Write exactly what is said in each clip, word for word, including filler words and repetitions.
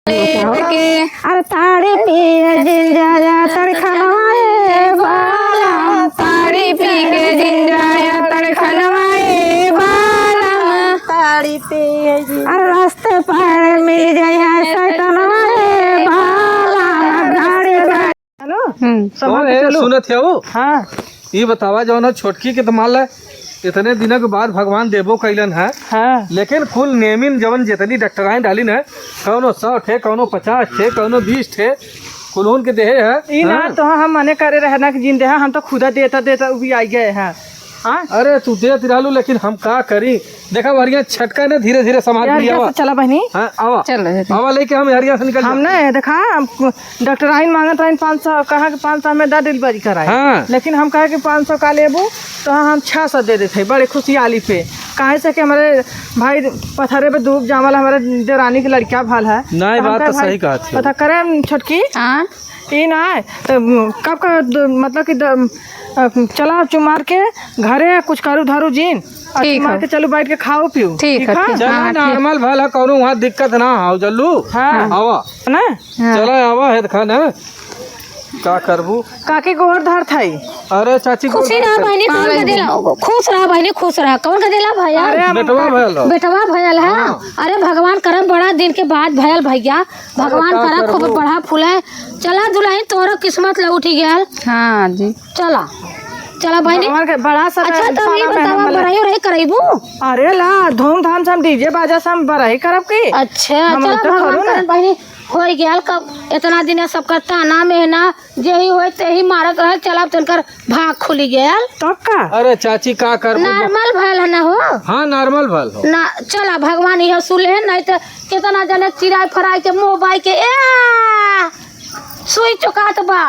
लेके। अरे ताड़ी पिए जिन जाया तड़खनवा ए बालम, ताड़ी पी के जिन जाया तड़खनवा ए बालम। ताड़ी पिए जिन। अरे रास्ते पर मिल जाया सैतनवा ए बालम, गाड़ी पर। हेलो। हम्म। संभाल के चलो। सुनत है वो? हाँ। ई बतावा, जौन हो छोटकी के तो मान ले, इतने दिनों के बाद भगवान देबो कैलन है। हाँ। लेकिन कुल नेमिन जवन जितनी डॉक्टराइन डालिन है, कौनो सौ ठे, कौनो पचास ठे, कौनो बीस ठे, कुल उनके देहे है। ई ना हाँ। तो हम मने करे रहे ना कि जिन देहा, हम तो खुदा देता देता भी आई गए हैं। हाँ? अरे तू देत रहलू, लेकिन हम का करी? देखा, हरिया छटका ने धीरे धीरे समाज यार, लिया यहाँ आवा। से चला बहनी। हाँ, आवा। चल रहे थे। आवा लेके हम हरिया से निकल हम जाते। ना, देखा, हम डॉक्टराइन मांगत रहिन पाँच सौ, कहा कि पाँच सौ में दा डिलीवरी कराए। हाँ। लेकिन हम कहे कि पाँच सौ का लेबू, तो हम छह सौ दे देते, बड़े खुशियाली पे। काहे से कि हमारे भाई पथरे पे दूब जामल, हमारे देरानी के लड़का भाल है। नहीं, तो हम बात कहे, तो भाई, सही कहत हो। पता करे छोटकी। हाँ। ई ना है, तो कब का द-, मतलब कि द-, अ, चला चुमार के घरे कुछ करू धरू जीन, और ठीक चुमार है। के चलू बैठ के खाओ पियो। ठीक ठीक है, है? ठीक। चला हाँ, ठीक। नॉर्मल भला, कौनो वहाँ दिक्कत ना हो, जल्लू। हाँ। आवा। ना? हाँ। चला आवा है, देखा ना। का करबू? काकी गोर धर थाई। अरे चाची, गोर खुशी रहा धर। बहनी, कौन का दिला? खुश रहा बहनी, खुश रहा। कौन का दिला भैया? अरे हम बेटवा भयल हो। बेटवा भयल है। हाँ। अरे भगवान करम, बड़ा दिन के बाद भयल भैया। भगवान अरे का करा खूब करबू? बढ़ा फूले। चला दुल्हन, तोरो किस्मत लौटी गयल। हाँ जी। चला, चला बहनी। भगवान के बड़ा सा अच्छा, तो ई बतावा, बड़ाई उड़ाई करैबू? अरे ला, धूमधाम से हम डीजे बाजा से हम बड़ाई करब की? अच्छा, हम चला, तो भगवान करो ना। करन बहनी, होई गयल कब, इतना दिन सबका ताना मेहना, जेही होई तेही मारत रहल, चला अब तनकर भाग खुली गयल। तब का? अरे चाची, का करबू? नॉर्मल भयल है ना हो? हाँ, नॉर्मल भयल हो। ना, चला, भगवान इहे सुले है, नहीं तो कितना जने चिराई फराई के मुंह बाई के, ए, सुई चुकात बा,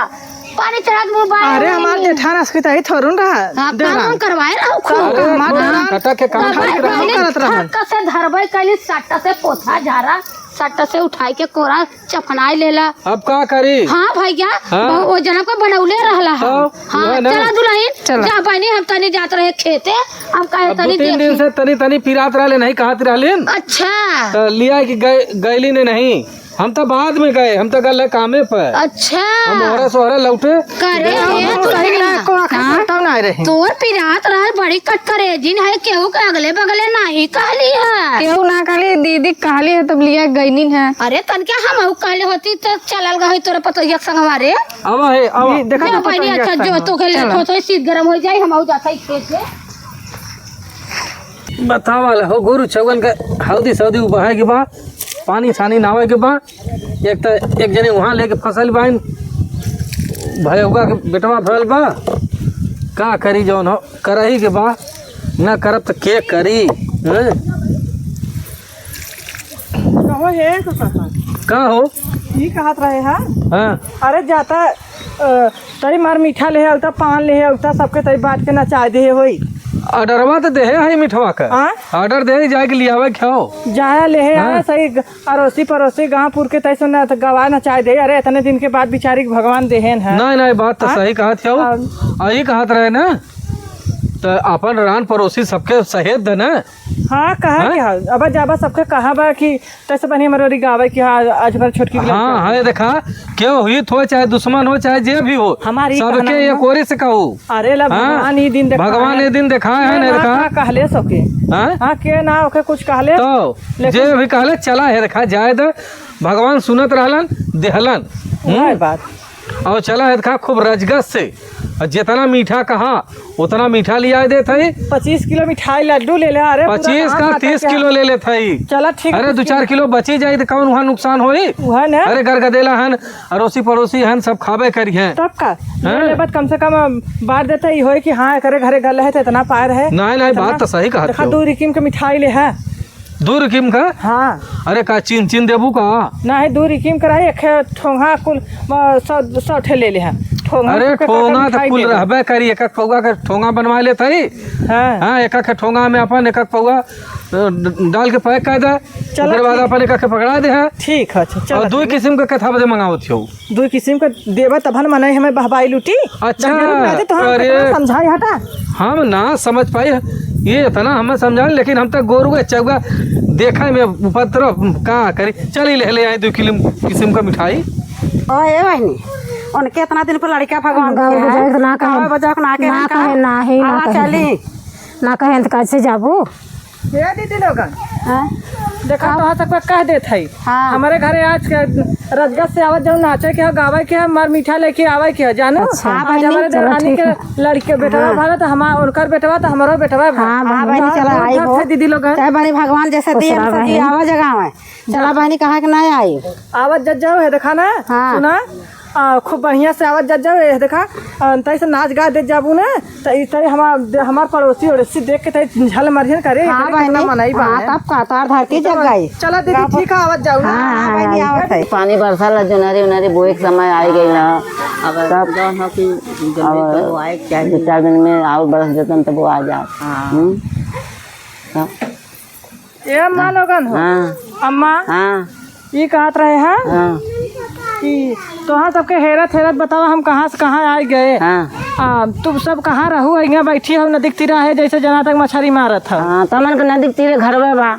पानी चढ़ात मुंह बाई। अरे, हमार जेठान असकी तही थोड़ुन रहा। हाँ, देना। काम उम करवाए रहो खूब। अरे, हमार थोड़ा देना। कटा के काम करत रहा। करत रहा। फक से धरबे कैली, सट्ट से पोछा झारा, सट्ट से उठाई के कोरा चफनाई लेला। अब का करी? हाँ भैया, हाँ। बहु-, वो जनम का बनौले रहला है। तो, हाँ, वह ना। चला दुल्हन, चला। जा बहनी, हम तनी जात रहे खेते, हम कहे अब तनी दो तीन दिन देखी। से तनी, तनी पिरात रहले, नहीं कहत रहलिन। अच्छा। तो लिया कि गए-, गैली ने नहीं। हम तो बाद में गए, हम तो गए कामे पर। अच्छा। हम ओहरा सोहरा लौटे। करे गए ये हम तो सही दुल्हन। ना, को आखिर हाँ। तब ना आए रहे। तोर पिरात रहल बड़ी कटकरेजिन है, केहू के अगले बगले नाही कहली है। केहू ना कहली, दीदी कहली है तब लिया गईनिन है। अरे तनके हमहू कहले होती तो चलल गई तोरे पतोहिया के संगवा रे। आवा है, आवा। ये देखा जा तो बहनी, पतोहिया अच्छा के जो संगवा। तो के ले चलो। थो, थो शीत गरम हो जाए, हमहू जाता ही खेत से। बतावा ले हो गुरु चौगन के हल्दी सौदी उबाहे के बा, पानी सानी नावे के बा। एक त एक जने वहाँ लेके फसल बाइन, भयउगा के बेटवा भयल बा, का करी जौन हो, करही के बा, ना करब त के करी, हैं? कहो हे, तो कहा। का हो? ई कहत रहे हा? हाँ। अरे जाता, अ, तरी मार मीठा लेहे अउता, पान लेहे अउता, सबके तरी बांट के नचाए देहे होई। ऑर्डरवा त देहे है मीठवा का। हाँ? ऑर्डर देहे जाए के लियावे खाओ। जाया लेहे हाँ। आया सही ग-, अड़ोसी पड़ोसी गांव पुर के तैसे न त गवा नचाए दे। अरे इतने दिन के बाद बिचारी के भगवान देहेन है। नहीं, नहीं, बात त हाँ? सही कहत हो। अब आ, ई कहत रहे ना, त अपन रान पड़ोसी सबके सहेज दे ना। हाँ, कहा हाँ? कि हाँ, अब जाबा सबके कहा बा कि तैसे बनी हमरे ओरी गावे कि हाँ, आज भर छोटकी के हाँ, लड़का। हाँ, ये देखा, केहू हित हो, चाहे दुश्मन हो, चाहे जे भी हो, हमारी सबके कहना एक ना। ओरी से कहू। अरे ला हाँ? भगवान ई दिन देखाए भगवान हैं। ये दिन देखाए हैं, के ना देखा। का कहले सके। हाँ? हाँ, के ना ओके कुछ कहले। तो लेकिन जे भी कहले, चला है, देखा, जाए दे, भगवान सुनत रहलन, देहलन। वही हम्म? बात। और चला है, देखा, खूब रजगस से, और जितना मीठा कहा, उतना मीठा लिया देत है। पच्चीस किलो मिठाई लड्डू ले ले, अरे पूरा पच्चीस कहाँ का खाता तीस क्या? किलो ले लेत है। चला ठीक है, अरे दो तीस चार किलो। किलो बची जाई तो कौन वहाँ नुकसान होई? वह ना। अरे गरगदेला हन, अड़ोसी पड़ोसी हन, सब खाबे करी हैं। तब का? हाँ। ले लेबत कम से कम बांट देते ही होई कि हाँ, एकरे घरे गल है तो इतना पाए रहे। नहीं, नहीं, इतना बात तो सही कहत देखा हो। दो रिकिम के मिठाई ले है। दू रिकिम का? हाँ। अरे का चीन चीन देबू का? नाही, दू रिकिम का रही, एक ठोंगा कुल, अ, सौ, सौ ठे ले ले हैं। ठोंगा अरे के ठोंगा तो मिठाई कुल दे दे। रहबे करी, एक एक पौवा के ठोंगा बनवा लेत हई। हाँ। हाँ, एक एक ठोंगा में अपन एक एक पौवा, अ, ड-, डाल के पैक कर दे। चलो ओकरे बाद ठीक। अपन एक एक पकड़ा दे हैं। ठीक है, अच्छा, चलो और दू ठीक। किस्म के कथा बदे मंगावत हो। दू किस्म के देबा तब न मनई हमें बहबाई लूटी। अच्छा, दस रुपया दे तो हम अरे। कितना समझाई हटा। हम ना समझ पाई। ये इतना हमें समझाए, लेकिन हम तो गोरू के चौवा देखे में उपद्रव का करी। चली ले, ले आई दो किलो किस्म का मिठाई। ओ ए बहिनी, उनके इतना दिन पर लड़का भगवान गाँव दिए के हैं। जाए तो ना कहे। गाँव बजाओ के ना कहे, ना कहे, ना ही ना आवा कहे। चली। ना कहे तो कैसे जाबू? ये दीदी लोगन, हाँ? देखा, तोहरा सबके कह देत हई। हाँ। हमरे घरे आज के रजगत से आवत जाऊ, नाचे के ह, गावे के ह, मार मीठा लेके आवे के ह, जानू? अच्छा। हाँ, आज बहिनी, हमरे चलो, देवरानी ठीक के है। लड़के बेटवा हाँ। भरत, हमार, उनकर बेटवा त हमरो बेटवा भरत। हाँ, हाँ, बहिनी, हाँ, चला, आई हो। दीदी लोगन। चाहे बड़ी भगवान जैसे खुश दिए, रहा वैसे बहिनी। जी, आवा जगह आवे। चला बहिनी, कहा कि ना आई? आवत जत जाओ है, देखा ना? हाँ। सुना? आ, खूब बढ़िया से आवत जत जाओ, ए, देखा, आ, तई से नाच गा देत जाबू ना, त ई तई हमार, हमार पड़ोसी ओड़ोसी देख के तई झल मरिहन करे, हाँ, करे, कितना बहिनी। मनई बा, हाँ, हैं? तब का, तोहार धरती जग गई। चला दीदी, गाँव ठीक है, आवत जाओ ना। हाँ, हाँ, बहिनी, हाँ। आवत है। पानी बरसल, जुनरी उनरी बोए के समय आई गई ना। अब तब जौन हो कि जल्दी अब तो आए के चाहिए। दो चार दिन में और बरस देतन तब वो आ जात। हाँ। हम्म? तब ए अम्मा लोगन हो। हाँ। अम्मा, हाँ। ई कहत रहे हैं हाँ। कि तोहार सबके हेरत हेरत बतावा हम कहाँ से कहाँ आइ गए। हाँ। आ, तुम सब कहाँ रहू, हियाँ बैठी हो नदी के तीरा है, जैसे जना तक मछरी मारत हो। हाँ, तमन के नदी के तीरे घरवे बा।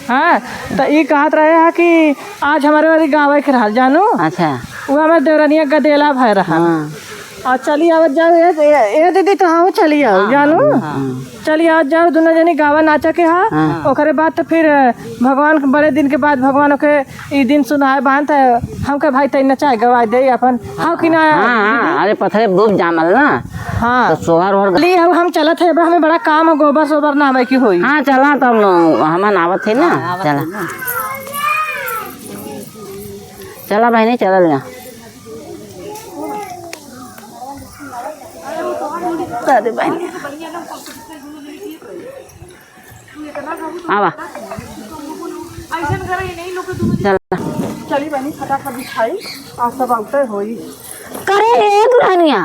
हाँ, त ई कहत रहे हैं कि आज हमरे वाली गाँव के रहल जानू। अच्छा। वो हमरे देवरनिया गदेला भय रहा। हाँ। आ, चली आवत जाओ, ए, ए, ए दीदी, तो हाँ, चली आओ, हाँ, जानू। हाँ, हाँ। चली आवत जाओ, दुनो जनी गावा नाचा के हा। हाँ। ओकरे बाद तो फिर, अ, भगवान के बड़े दिन के बाद भगवान ओके ई दिन सुनाए बान, त हमके भाई तई नचाए गवाए दे अपन। हाँ कि ना? हाँ, हाँ, दीदी? अरे पथरे दूब जामल ना। हाँ। तो सोहर ओहर ली, अब हम चलत है, अब हमें बड़ा काम है, गोबर सोबर ना आवे की होई। हाँ, चला तब न, हमन आवत है ना, हाँ, आवत चला। है ना। चला बहिनी, चलल जा। अरे बहिनी। आवा। चल। चली बहिनी, फटाफट बिछाई, आज सब आउते होई। करे ए दुल्हनिया,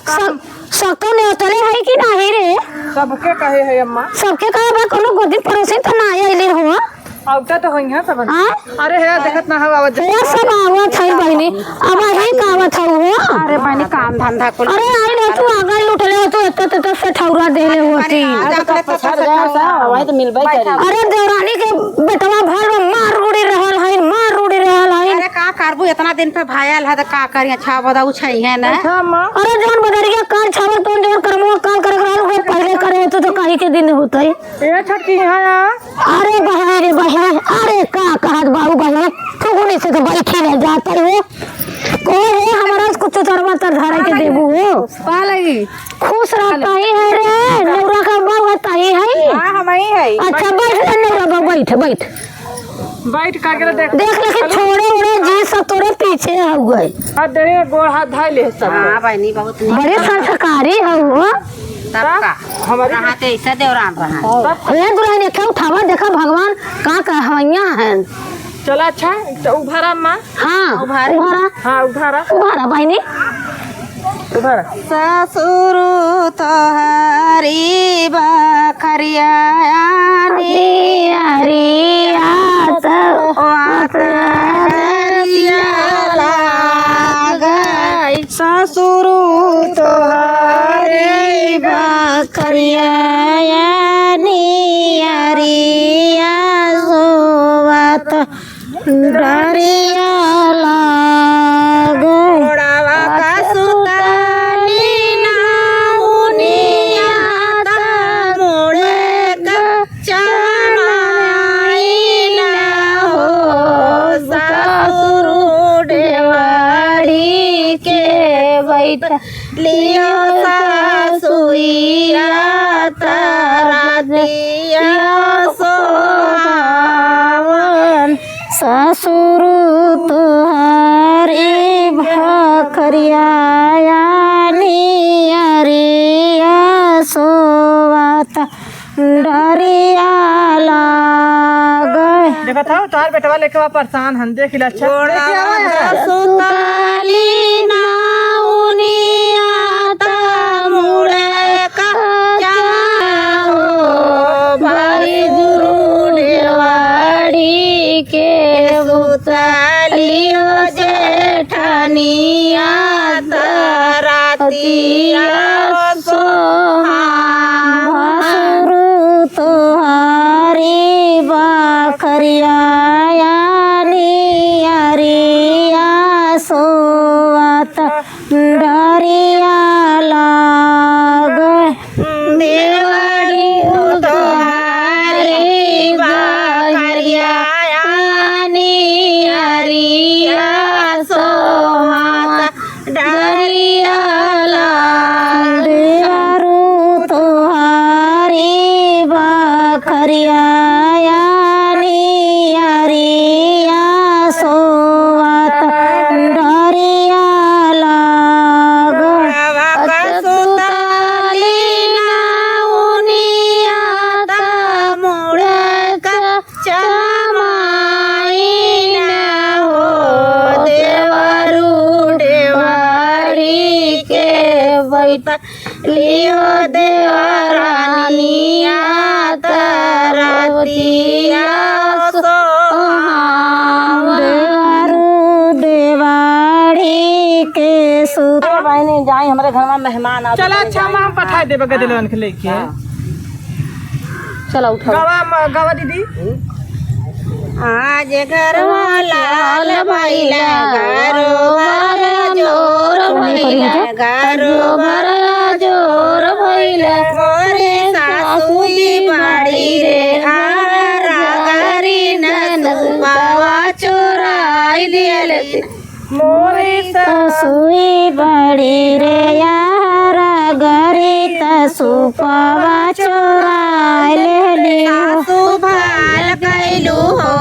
सब, सबके नेवतले है कि नाही रे? सबके कहे है अम्मा। सबके कहे बा, कोनो गोदी पड़ोसी तो ना आइले हो? आउता तो होइहैं सब। हाँ? अरे हे, देखत ना हवा आवत। हे, सब आवत है बहिनी। अब अही का आवत है हो? अरे बहिनी, काम धंधा कुल। अरे आई ना तू, आगे लुटले हो तू, एते तेते से ठौरा देले होती। अरे तो फंस गया सा, वही तो मिलबे करी। अरे देवरानी के बेटवा भर में मार उड़ी रहल है, मार उड़ी रहल है। अरे का करबू, इतना दिन पे भायल है तो का करी, अच्छा बदाऊ छै है ना। अच्छा अम्मा। अरे जौन बदरिया काल छावल, तौन जौन करमवा काल करक रहल, वो पहले करे होते तो काहे के दिन होते। ए छोटकी, यहाँ आ। अरे बहिनी रे बहिनी, अरे का कहत बाबू बहिनी, ठुकुनी से तो बैठी रह जाते हो। कौन है हमारा कुछ चरवा तर धरे के देबू हो? पा लगी। खुश रहता ही है रे, नौरा का बाबू है, ताही है। हाँ, हम ही है। अच्छा, बैठ रे नौरा बाबू, बैठ, बैठ। बैठ करके तो देख। देख, लेकिन छोड़े उड़े जी सब तोरे पीछे हो गए। अब दे गोड़ हाथ धाई ले सब। हाँ, बहिनी, बहुत नीक। बड़े संस्कारी हो वो। तब का? हमारी कहाँ ते ऐसा देवरान रहा है? हे दुल्हन, एके उठावा, देखा भगवान का कहवैया हैं। चला अच्छा, तो उभारा अम्मा। हाँ, उभारा। उभारा। हाँ, उभारा। उभारा बहिनी। उभारा। ससुर तोहरी बखरिया नियरिया तो वात करिया लागई। ससुर तोहरी बखरिया नियरिया सोवत डरिया लागे। ओड़ावा का सुताली ना उनिया ता मुड़े का चमाई ना हो ससुर डेवाड़ी के बैठ लियो सासुइया त रातिया सोहावन। ससुर तोहरी भखरिया नियरिया सोवत डरिया लागे। देखत हौ, तोहार बेटवा लेके बा परेशान हन, देख ले अच्छा। गोड़वा सुताली ना उनिया ता मुड़े का हो भाई जुरुड़वाड़ी के सुतालियो जेठानिया ता रातिया सोहावन। ससुर या नियरिया सोवत डरिया लाग। देवरू तोहारी बखरिया नियरिया सोवत डरिया लाग। देवरू तोहारी बखरिया नियरिया सोवत डरिया लाग। सुताली ना उनिया त मुड़क चमाई ना हो, देवरू डेवारी के बैठा लियो देवरानिया तरतिया सोहाम। देवरू डेवारी के सुत। बहनी जाई, हमरे घर में मेहमान आ चला, गए। अच्छा, हम पठाई देबे गदेलवन के लेके। हाँ। चला उठाओ। गवा म-, गवा दीदी। आज घरवा लाल भइला, घरो भर जोर भइला, घरो भर जोर भइला। मोरे सासू जी बड़ी रे, आरा गरी न सुपावा चोराई लियल। मोरी सासुई बड़ी रे यार, गरी त सुपवा चोराइ लेली हो। सासु भाल कैलू हो,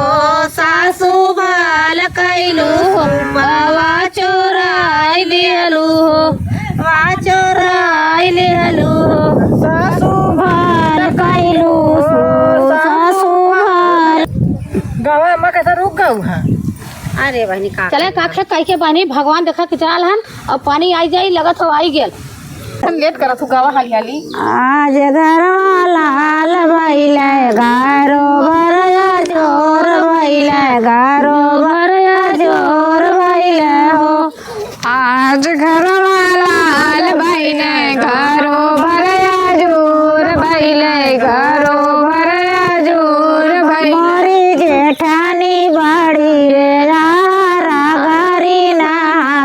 सासु भाल कैलू हो, सुपवा चोराइ लेलू हो, वा चोराइ लेलू हो। सासु भाल कैलू हो, सासु भाल। गवा अम्मा कैसे रुक गऊ है? अरे बहनी, का चले, का खेत कहि के बहनी, भगवान देखा के चाल हन, अब पानी आई जाई, लगत हो आई गेल। हम लेट करत हूँ, गावा हाली हाली। आज घरवा लाल भइले, घरो भर जोर भइले, घरो भर जोर भइले हो। आज घरवा लाल भइले, घरो भर जोर भइले, घरो भर जोर भइले। मोरी जेठानी बड़ी रे यारा, घरी ना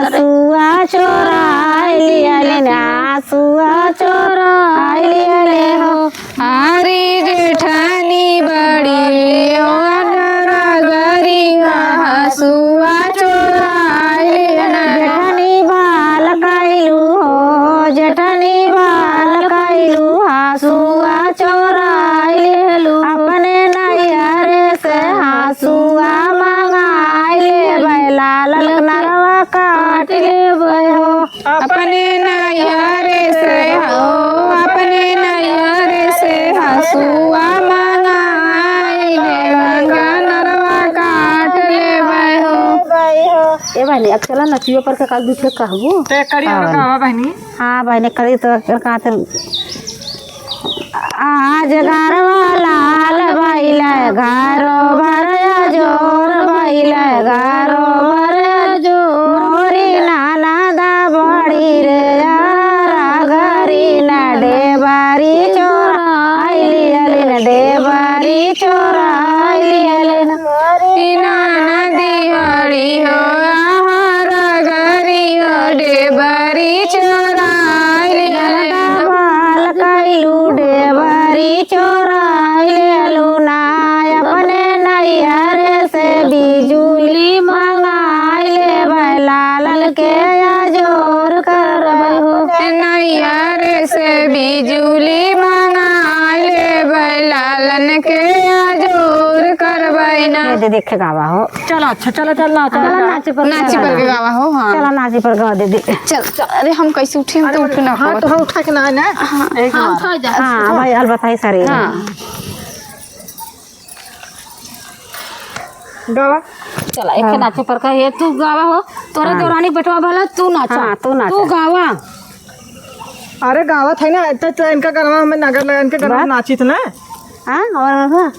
हसुआ चोराइ लियल, ना हसुआ चोराइ लियल हो। अरे जेठानी बड़ी, ओ नरा गरी ना हसुआ चोराइ लियल। जेठानी भाल कैलू हो, जेठानी भाल कैलू, हसुआ चोराइ लेलू। अपने नैहरे से हसुआ मंगाइ लेबै, लालन नरवा काट लेबै हो। अपने नैहरे से हो, अपने नैहरे से हसुआ मंगाइ लेबै, नरवा काट लेबै हो। ए बहनी, अब चला नचियो पर के काल दूठे कहबू। ते करी हाँ। गावा बहनी। हाँ बहनी, करी तो कहते आज घरवा लाल भइले, घरो भर जोर भइले, घरो भर जोर। मोरी ननद बड़ी रे यारा, घरी न डेबारी चोराइ लियलिन, डेबारी चोराइ लियलिन। मोरी ननद बड़ी हो, आहार घरी हो, डेबारी चोराइ लियलिन। भाल कैलू डेबारी चोराइ लेलू ना, अपने नैहरे से बिजुली मंगाइ लेबै, लालन के अजोर करबै हो। नैहरे से बिजुली मंगाइ लेबै, लालन के अजोर करबै ना। ये दे देखे गावा हो। चला, अच्छा, चला, चल, नाचा, चला, नाचा। नाचे पर नाचे गावा। पर के गावा हो, हाँ। चला, नाचे पर गावा दे दे। चल, चल, अरे, हम कैसे उठे, हम तो अरे, उठे ना हाँ, पावत। तो हम उठा के ना, ना। हाँ, एक हाँ, बार। उठा जा। हाँ, भाई, अलबत है सारे। हाँ। गावा। चला, एक हाँ। नाचे पर का, ये तू गावा हो, तोरा हाँ। देवरानी बेटवा भला, तू नाचा। हाँ, तू नाचा। तू गावा। अरे, गावत है ना, तो, तो इनका गरवा हमें नगर लगन के गरवा बा? नाचित ना। हाँ, और, और, हाँ।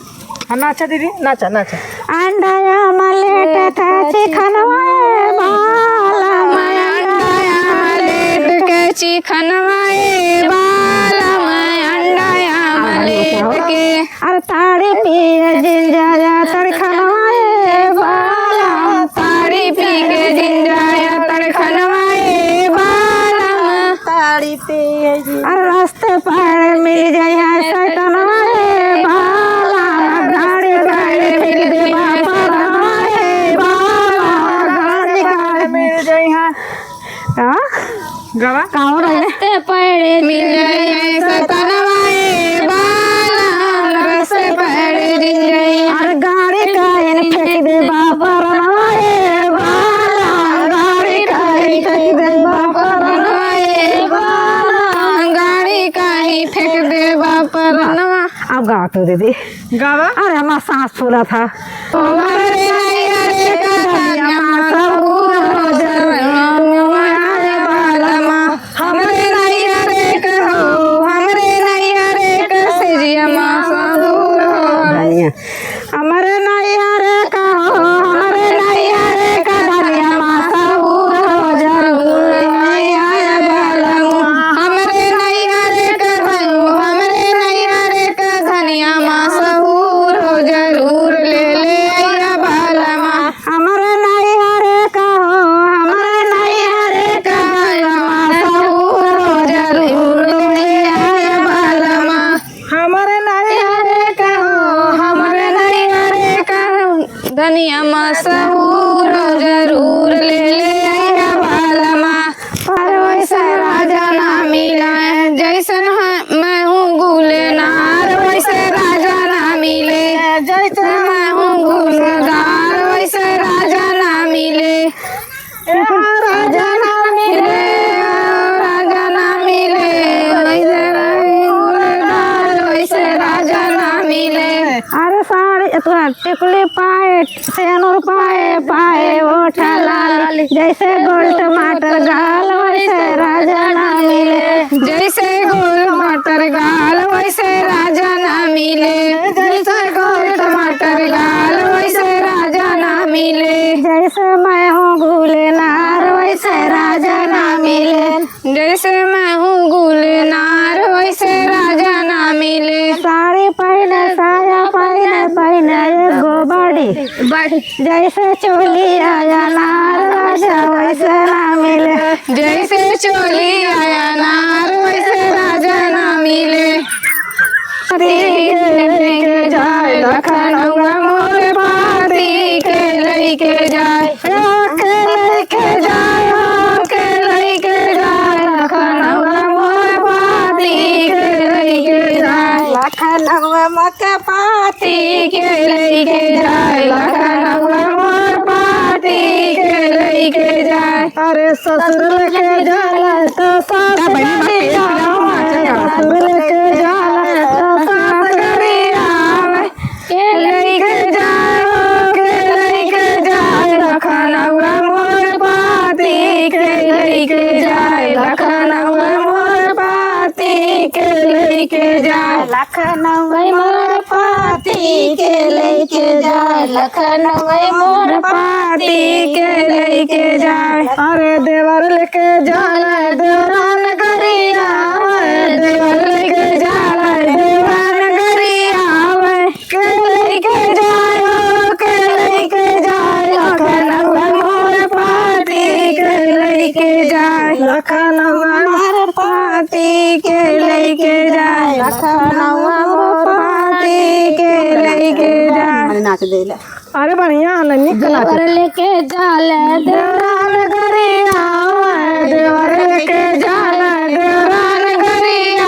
हाँ, नाचा दीदी, नाचा, नाचा। अंडा आमलेट का चिकनवा ए बालम, अंडा आमलेट का चिकनवा ए बालम, अंडा आमलेट के। अरे ताड़ी पिए जिंजा जा तड़खा। गावा। कहाँ रहे? रस्ते पड़े मिल गए सतनवा ए बालम, रस्ते पड़े मिल गए। अरे गाड़ी काहे न फेंक दे बापरनवा ए बालम, गाड़ी काहे फेंक दे बापरनवा ए बालम, गाड़ी काहे फेंक दे बापरनवा। अब गावा तू दीदी। गावा। अरे हमार सांस फूला था। हमरे नैहरे का धनिया मशहूर हो जरूर आया बालमा। हमरे नैहरे का हो, हमरे नैहरे का सेजिया मशहूर हो। धनिया। हमरे नैहरे का हो, हमरे नैहरे का धनिया मशहूर हो जरूर आया बालमा। हमरे नैहरे का हो, हमरे नैहरे का धनिया मशहूर हो जरूर ले ले आया बालमा। हमरे नैहरे का हो, हमरे नैहरे का धनिया मशहूर हो जरूर ले आया बालमा। हमरे नैहरे का हो, हमरे नैहरे का हो, धनिया मशहूर हो जरूर ले ले आया बालमा। पर वैसे राजा ना मिला है, जैसन है मैं हूँ गुलनार, वैसे राजा ना मिले। जैसे मैं हूँ गुलजार, वैसे राजा ना मिले। ए राजा ना मिले, राजा ना मिले, वैसे मैं हूँ गुलजार, वैसे राजा ना मिले। अरे साड़ी, तोहार टिकुली पाए, सेनुर पाए, पाए ओठ लाली, जैसे गोल टमाटर गाल वैसे राजा ना मिले। जैसे गोल टमाटर गाल वैसे राजा ना मिले। जैसे गोल टमाटर गाल वैसे राजा ना मिले। जैसे मैं हूँ गुलनार वैसे राजा ना मिले। जैसे मैं हूँ गुलनार, वैसे राजा ना मिले। साड़ी पहिने, साया पहिने, पहिने एगो बड़ी। बड़ी। जैसे चोली आया नार, राजा वैसे ना मिले। जैसे चोली आया नार, वैसे राजा ना मिले। पति के लेके जाए लखनऊआ मोर, पति के लेके जाए। के लेके जाए हो, के लेके जाए, लखनऊआ मोर पति के लेके जाए। लखनऊआ मोर पति के लेके जाए, लखनऊआ मोर पति के लेके जाए। अरे ससुर लेके जाला तो सास का बनी बात है, गारी आवे, ससुर लेके जाला तो सास गारी आवे। के लेके जाए हो, के लेके जाए, लखनऊआ मोर पति के लेके जाए, लखनऊआ मोर पति के लेके जाए, लखनऊआ मोर पति के लेके जाए, लखनऊआ मोर पति के लेके जाए। अरे देवर लेके जाला देवरान गरिया, देवर लेके जाला देवरान गरिया। के लेके जाए हो, के लेके जाए, लखनऊआ मोर पति के लेके जाए। लखनऊआ मोर पति के लेके जाए, लखनऊआ मोर पति के लेके जाए। अरे नाच देला। अरे बढ़िया है, निक नाच। देवर लेके जाले देवरान गरिया, देवर लेके जाले देवरान गरिया।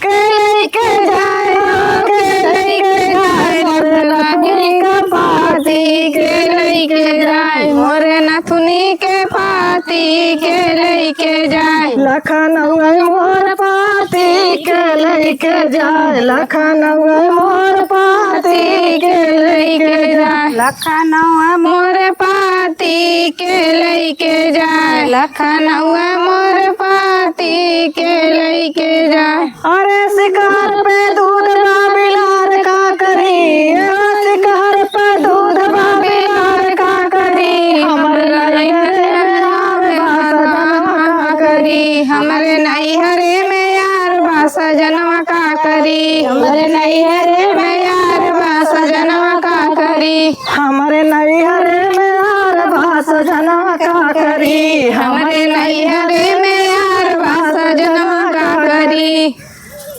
के लेके जाए हो, के लेके जाए, मोरे नथुनी के पाती के लेके जाए, मोरे नथुनी के पाती के लेके जाए। लखनऊआ मोर पाती के लेके जाए, लखनऊआ मोर पाती के लेके जाए, लखनऊआ मोर पाती के लेके जाए, लखनऊआ मोर पाती के लेके जाए। अरे शिकार पे दूध बा बिलार का करी, अरे शिकार पे दूध बा बिलार का करी, हमरे नैहरे में यार बा सजनवा का करी, हमरे नैहरे में यार बा सजनवा का करी, हमरे नैहरे में यार बा सजनवा का करी, हमरे नैहरे में यार बा सजनवा का करी, हमरे नैहरे में यार बा सजनवा का करी।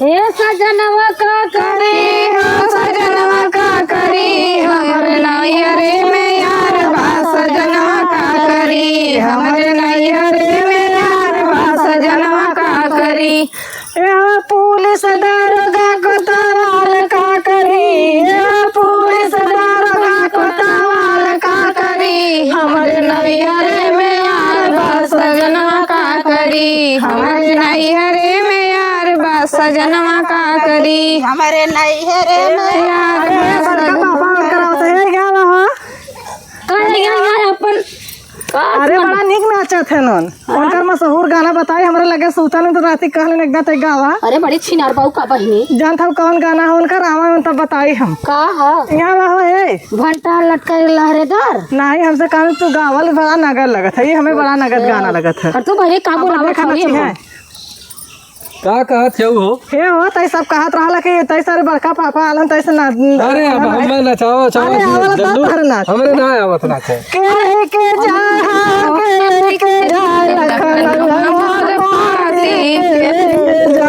हे सजनवा का करी, हो सजनवा का करी, हमरे नैहरे में यार बा सजनवा का करी, हमरे नैहरे में यार बा नैहरे में यार बा सजनवा का करी। हमरे नैहरे में यार बा सजनवा का करी। का है यार, यार अपन का अरे, बड़ा नीक नाचत है नन। हाँ। उनकर मशहूर गाना बताई, हमरे लगे सूतल हैं तो राती कहलन एक गाना तै गावा। अरे, बड़ी छिनार बाऊ का बहिनी। जानत हौ कौन गाना है उनकर? आवा हम तब बताई हम। का है? यहाँ बाहो है। भंटा लटके लहरेदार। नहीं, हमसे कहन तू गावल बड़ा नगर लगत है, ये हमें बड़ा नगर अच्छा। गाना लगत है। और तू बहिनी का अब बोलावा देखा छोड़ी नची हम। है। का कहत हऊ हो? हे हो, तै सब कहत रहला कि तै सारे बड़का पापा आलन, तै से ना अरे, अब ना हम नचावा, चावा अरे, आवला जल्लू। तब हर नाच। हमरे ना आवत नाचे। के लेके जा, के लेके जा, लखनऊ मोर पाती, के लेके जा,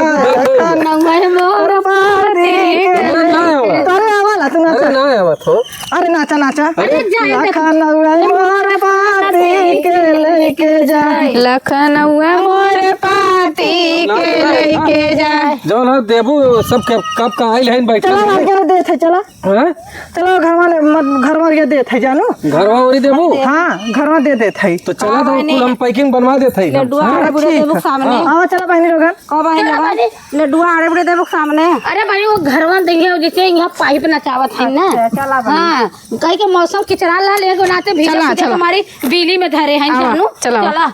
लखनऊ मोर पाती, के हमरे ना आवत। तोरे आवला, तू नाच। अरे, ना आवत हो। अरे नाचा, नाचा। अरे जाए दे। लखनऊ मोर पाती के लेके जाए। लखनऊ मोर पाती के लेके जाए। जौन है देबू सब के, कब का आइल है बैठल चला, है। घर के देत है, चला। हाँ? चला, घरवा ले, मत, घरवा के देत है, जानू। घरवा ओरी देबू? हाँ, घरवा दे देत है। तो चला, तो हाँ, कुल हम packing बनवा देत है। लड्डू हाँ, आड़े बुड़े ठीक देबू है। सामने। हाँ। हाँ, चला बहिनी लोगन। कब आए चला लोगन? बहिनी। लड्डुआ आड़े बड़े देबो सामने। अरे भाई, वो घरवा देंगे, जैसे यहाँ पाइप नचावत है ना। अच्छा, चला भाई। हाँ, कहीं के मौसम किचरा ला ले गो नाते भीजा चला, सीधा चला। हमारी बिजली में धरे हैं आवा, जानू। चला। चला।